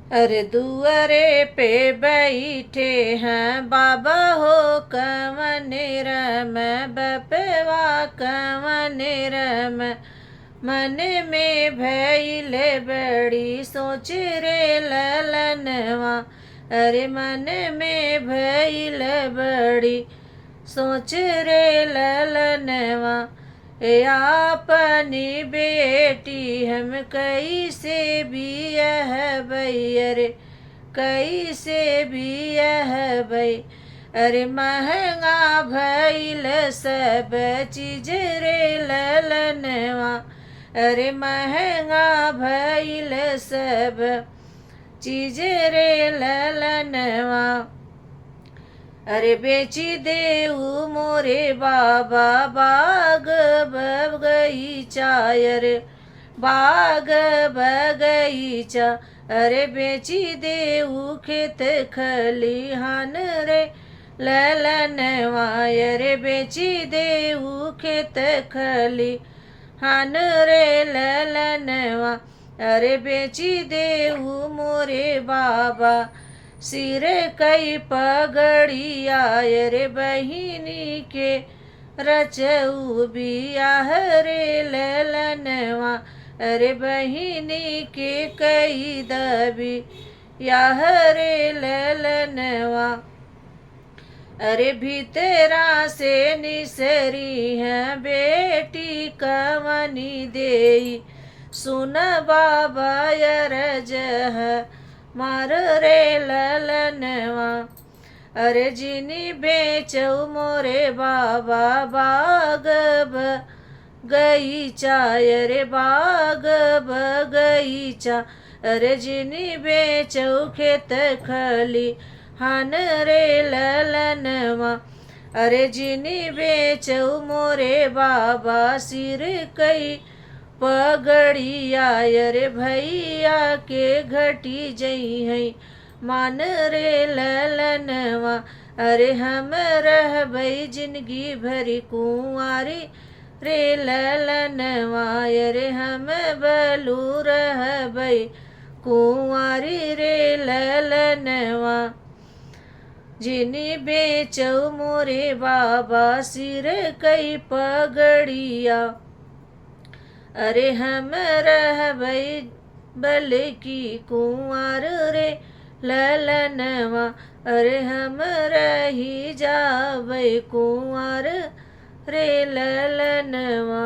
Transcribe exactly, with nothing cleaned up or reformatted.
अरे दुअरे पे बैठे हैं बाबा हो, कवन रम बपवा कवन रम। मन में भइल बड़ी सोच रे ललनवा, अरे मन में भइल बड़ी सोच रे ललनवा। ए आपनी बेटी हम कैसे बियहबै, अरे कैसे बियहबै। अरे महंगा भइल सब चीज रे ललनवा, अरे महंगा भइल सब चीज रे ललनवा। अरे बेची देऊ मोरे बाबा बाग बगीचा, अरे बाग बगीचा। अरे बेची देऊ खेत खलिहान रे ललनवा, अरे बेची देऊ खेत खलिहान रे ललनवा। अरे बेची देऊ मोरे बाबा सिर कई पगड़िया, अरे बहिनी के रचऊ बियाह रे ललनवा, अरे बहिनी के कई द बियाह रे ललनवा। अरे भीतरा से निसरी है बेटी कवनी देई, सुन बाबा अरज हमार रे ललनवा। अरे जिनी बेचऊ मोरे बाबा बाग बगीचा, अरे बाग बगीचा। अरे जिनी बेचऊ खेत खलिहान रे ललनवा, अरे जिनी बेचऊ मोरे बाबा सिर कई पगड़िया, अरे भइया के घटी जइहैं मान रे ललनवा। अरे हम रहबै जिनगी भरि कुंवारी रे ललनवा, अरे हम बलू रहबै कुंवारी रे ललनवा। जिनी बेचऊ मोरे बाबा सिर कई पगड़िया, अरे हम रहबै बलकी कुंवार रे ललनवा, अरे हम रही जाबै कुंवार रे ललनवा।